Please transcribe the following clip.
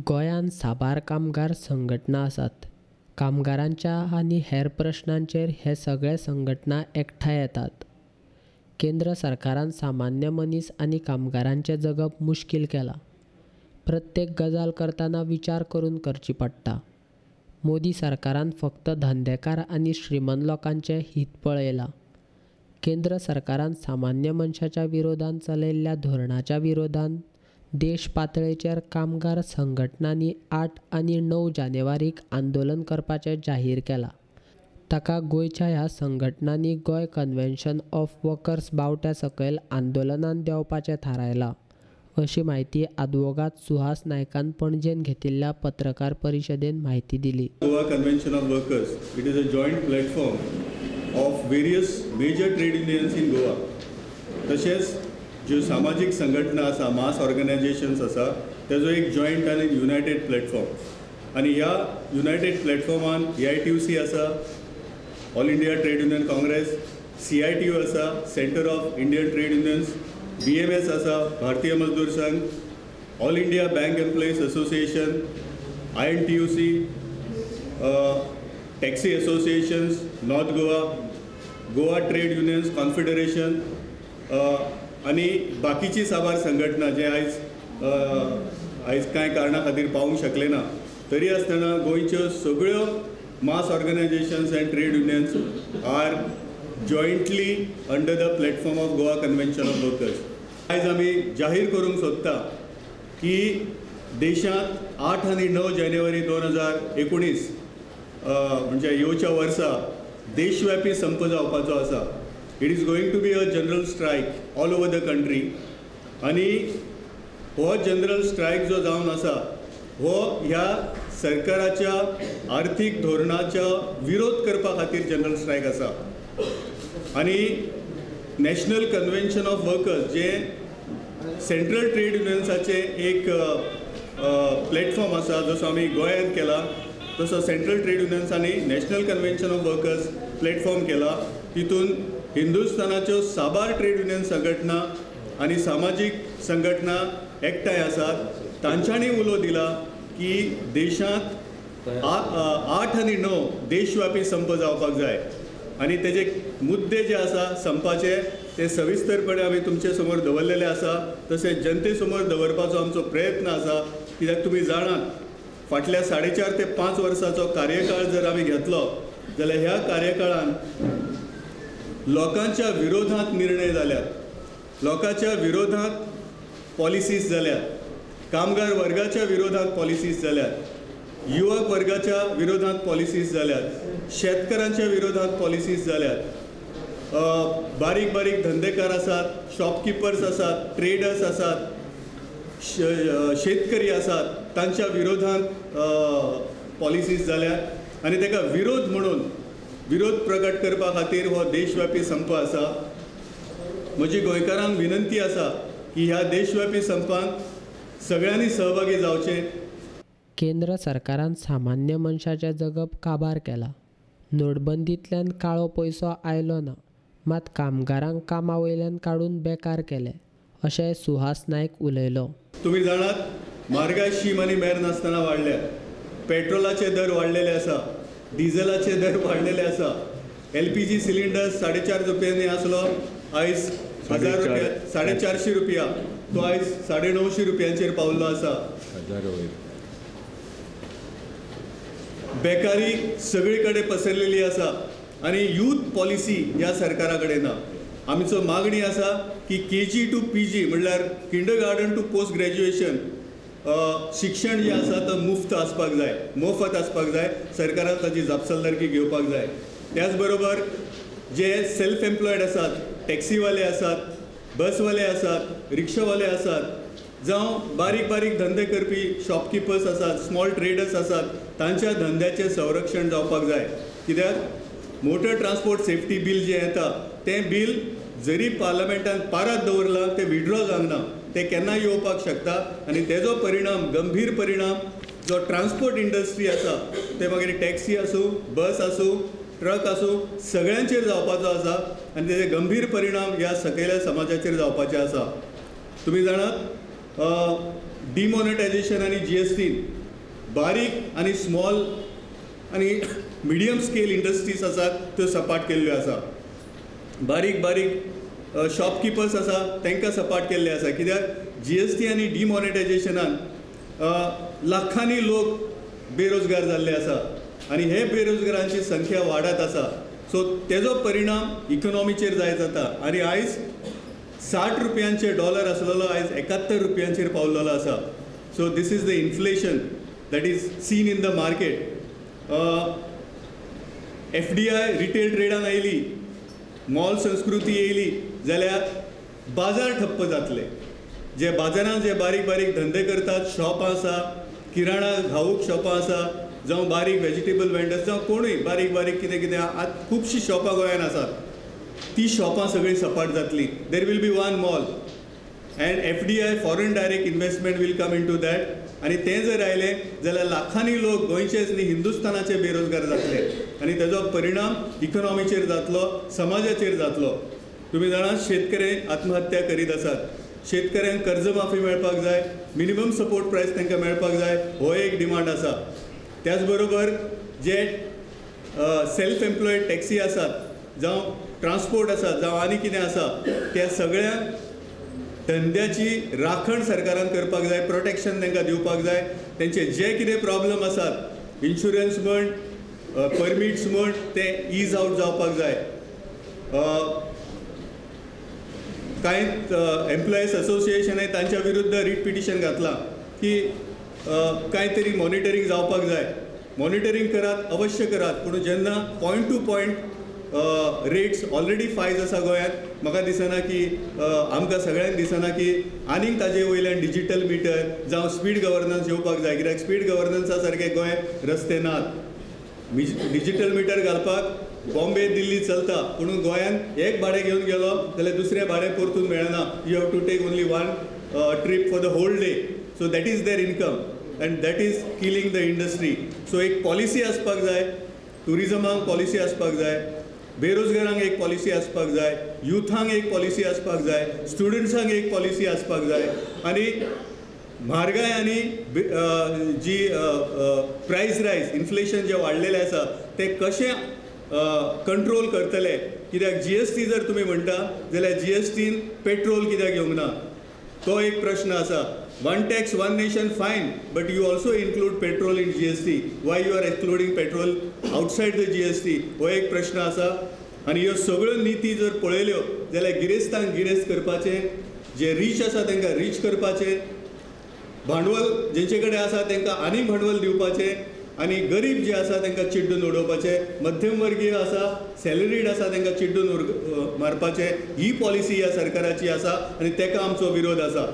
गोंयांत साबार कामगार संघटना आसात. कामगारांच्या आनी हेर प्रश्नांचेर हे सगळे संघटना एकठांय येतात. केंद्र सरकारान सामान्य मनीस आनी कामगारांचें जगप मुश्कील केलां. प्रत्येक गजाल करतना विचार करून करची पडटा. मोदी सरकारान फक्त धंदेकार आनी श्रीमंत लोकांचें हित पळयलां. केंद्र सरकारान सामान्य मनशाच्या विरोधान चलयल्ल्या धोरणाच्या विरोधान देश पातळेचेर कामगार संघटनांनी 8 आनी 9 जानेवारीक आंदोलन करपाचें जाहीर केलां. ताका गोंयच्या ह्या संघटनांनी गोंय कन्व्हेन्शन ऑफ वर्कर्स बावट्या सकयल आंदोलनान देंवपाचें थारायलां, अशी म्हायती आदवोगाद सुहास नायकान पणजेन घेतिल्ल्या पत्रकार परिशदेन म्हायती दिली. Goa convention of workers, it is a joint platform of various major trade unions in Goa. तशेंच ज्यो सामाजीक संघटना आसा, मास ऑर्गनायझेशन्स आसा, तेजो एक जॉयंट आनी युनायटेड प्लॅटफॉर्म. आनी ह्या युनायटेड प्लॅटफॉर्मान AITUC आसा, all India trade union congress, CITU आसा, centre of Indian trade unions, BMS आसा, Bharatiya Mazdoor Sangh, all India bank employees association, INTUC, taxi associations, north Goa, Goa trade unions confederation आनी बाकीची साबार संघटना जे आयज आयज कांय कारणा खातीर पावूंक शकले ना, तरी आसतना गोंयच्यो सगळ्यो mass organisations and trade unions are jointly under the platform of Goa convention of workers. आयज आमी जाहीर करूंक सोदता की देशांत 8 आनी 9 जानेवारी 2019 म्हणजे येवच्या वर्सा देशव्यापी संप जावपाचो आसा. It is going to be a general strike all over the country. आनी हो जनरल स्ट्रायक जो जावन आसा हो ह्या सरकाराच्या आर्थीक धोरणाच्या विरोध करपा खातीर जनरल स्ट्रायक आसा. आनी नॅशनल कन्व्हेन्शन ऑफ वर्कर्स जे सेंट्रल ट्रेड युनियन्साचें एक प्लॅटफॉर्म आसा, जसो आमी गोंयांत केला तसो सेंट्रल ट्रेड युनियन्सांनी national convention of workers platform केला. तितून हिंदुस्थानाच्यो साबार ट्रेड युनियन संघटना आनी सामाजीक संघटना एकठांय आसात. तांच्यांनी उलो दिला की देशांत 8 आनी 9 देशव्यापी संप जावपाक जाय आनी तेजे मुद्दे जे आसा संपाचे ते सविस्तरपणे आमी तुमचे समोर दवरलेले आसा. तशेंच जनते समोर दवरपाचो आमचो प्रयत्न आसा, कित्याक तुमी जाणात फाटल्या 4.5 ते 5 वर्साचो कार्यकाळ जर आमी घेतलो जाल्यार ह्या कार्यकाळान लोकांच्या विरोधांत निर्णय जाल्यात, लोकांच्या विरोधांत पॉलिसीज जाल्यात, कामगार वर्गाच्या विरोधांत पॉलिसीज जाल्यात, युवक वर्गाच्या विरोधांत पॉलिसीज जाल्यात, शेतकारांच्या विरोधांत पॉलिसीज जाल्यात, बारीक बारीक धंदेकार आसात, शॉपकिपर्स आसात, ट्रेडर्स आसात, शेतकरी आसात, तांच्या विरोधांत पॉलिसीज जाल्यात. आनी ताका विरोध म्हणून विरोध प्रकट करपा खातीर हो देशव्यापी संप आसा. म्हजी गोंयकारांक विनंती आसा की ह्या देशव्यापी संपांत सगळ्यांनी सहभागी जावचें. केंद्र सरकारान सामान्य मनशाचें जगप काबार केलां. नोटबंदींतल्यान काळो पयसो आयलो ना, मात कामगारांक कामा वयल्यान काडून बेकार केले, अशें सुहास नायक उलयलो. तुमी जाणात म्हारगाय शीम आनी मेर नासतना वाडल्या, पेट्रोलाचे दर वाडलेले आसा, डिझलाचे दर वाडलेले आसा, LPG cylinder 4.5 रुपयांनी आसलो आयज 1000 रुपया, 450 रुपया, तो आयज 950 रुपयांचेर पावल्लो आसा. बेकारी सगळी कडेन पसरलेली आसा आनी यूथ पॉलिसी ह्या सरकारा कडेन ना. आमचो मागणी आसा की KG to PG म्हणल्यार किंडरगार्डन टू पोस्ट ग्रॅज्युएशन शिक्षण जें आसा तो मुफ्त आसपाक जाय, मोफत आसपाक जाय, सरकारान ताची जापसालदारकी घेवपाक जाय. त्याच बरोबर जे सेल्फ एम्प्लॉयड आसात, टॅक्सीवाले आसात, बसवाले आसात, रिक्षावाले आसात, जावं बारीक बारीक धंदे करपी शॉपकिपर्स आसात, स्मॉल ट्रेडर्स आसात, तांच्या धंद्याचें संरक्षण जावपाक जाय. कित्याक मोटर ट्रान्सपोर्ट सेफ्टी बील जें येता तें बील जरी पार्लमेंटान पारात दवरलां तें विड्रॉ जावंक ना, तें केन्नाय येवपाक शकता आनी तेजो परिणाम, गंभीर परिणाम जो ट्रान्सपोर्ट इंडस्ट्री आसा ते मागीर टॅक्सी आसूं, बस आसूं, ट्रक आसूं, सगळ्यांचेर जावपाचो आसा आनी तेजे गंभीर परिणाम ह्या सकयल्या समाजाचेर जावपाचे आसा. तुमी जाणात डिमॉनिटायजेशन आनी जी एस टीन बारीक आनी स्मॉल आनी मिडियम स्केल इंडस्ट्रीज आसात त्यो सपाट केल्ल्यो आसा. बारीक बारीक शॉपकिपर्स आसा तांकां सपाट केल्ले आसा, कित्याक जी एस टी आनी डिमॉनिटायजेशनान लाखांनी लोक बेरोजगार जाल्ले आसा आनी हे बेरोजगारांची संख्या वाडत आसा. सो तेजो परिणाम इकॉनॉमीचेर जायत जाता आनी आयज 60 रुपयांचे डॉलर आसलेलो आयज 71 रुपयांचेर पावलेलो आसा. So this is the inflation that is seen in the market. FDI retail ट्रेडान आयली, मॉल संस्कृती येयली जाल्यार बाजार ठप्प जातले. जे बाजारांत जे बारीक बारीक धंदे करतात, शॉपां आसा, किराणा घाऊक शॉपां आसा, जावं बारीक वेजिटेबल वेंडर्स, जावं कोणूय बारीक बारीक कितें कितें आतां खुबशीं शॉपां गोंयांत आसात, ती शॉपां सगळीं सपाट जातलीं. There will be one mall and FDI foreign direct investment will come into that. आनी तें जर आयलें जाल्यार लाखांनी लोक गोंयचेच न्ही हिंदुस्तानाचे बेरोजगार जातले आनी तेजो परिणाम इकॉनॉमीचेर जातलो, समाजाचेर जातलो. तुमी जाणा शेतकरी आत्महत्या करीत आसात, शेतकऱ्यांक कर्जमाफी मेळपाक जाय, मिनिमम सपोर्ट प्रायस तांकां मेळपाक जाय, हो एक डिमांड आसा. त्याच बरोबर जे सेल्फ एम्प्लॉयड टॅक्सी आसात, जावं ट्रान्सपोर्ट आसा, जावं आनी कितें आसा, त्या सगळ्यांक धंद्याची राखण सरकारान करपाक जाय, प्रोटेक्शन तांकां दिवपाक जाय. तेंचे जे कितें प्रॉब्लम आसात, इन्शुरन्स म्हण, परमिट्स म्हण, ते is out जावपाक जाय. कांय एम्प्लॉईज असोसिएशन आहे तांच्या विरुद्ध रीट पिटिशन घातलां की कांय तरी मॉनिटरींग जावपाक जाय. मॉनिटरींग करात, अवश्य करात, पूण जेन्ना point to point rates already फायज आसा गोंयांत, म्हाका दिसना की आमकां सगळ्यांक दिसना की आनीक ताजे वयल्यान डिजीटल मिटर जावं स्पीड गव्हर्नन्स येवपाक जाय, कित्याक स्पीड गव्हर्नन्सा सारके गोंयांत रस्ते नात. डिजीटल मिटर घालपाक बॉम्बे दिल्ली चलता, पूण गोंयांत एक भाडें घेवन गेलो जाल्यार दुसरें भाडें परतून मेळना. You have to take only one trip for the whole day. So that is their income and that is killing the industry. So एक पॉलिसी आसपाक जाय, ट्युरिजमाक पॉलिसी आसपाक जाय, बेरोजगारांक एक पॉलिसी आसपाक जाय, युथांक एक पॉलिसी आसपाक जाय, स्टुडंट्सांक एक पॉलिसी आसपाक जाय. आनी म्हारगाय आनी जी प्रायस रायज इन्फ्लेशन जें वाडलेलें आसा तें कशें कंट्रोल करतले, कित्याक जी एस टी जर तुमी म्हणटा जाल्यार जी एस टीन पेट्रोल कित्याक येवंक ना, तो एक प्रश्न आसा. One tax one nation fine, but you also include petrol in GST. Why you are excluding petrol outside the GST, हो एक प्रश्न आसा. आनी ह्यो सगळ्यो निती जर पळयल्यो जाल्यार गिरेस्तांक गिरेस्त करपाचें, जे रीच आसा तांकां रीच करपाचें, भांडवल जेंचे कडेन आसा तांकां आनीक भांडवल दिवपाचें, आनी गरीब जे आसा तांकां चिड्डून उडोवपाचें, मध्यम वर्गीय आसा, सॅलरीड आसा तांकां चिड्डून मारपाचें, ही पॉलिसी ह्या सरकाराची आसा आनी ताका आमचो विरोध आसा.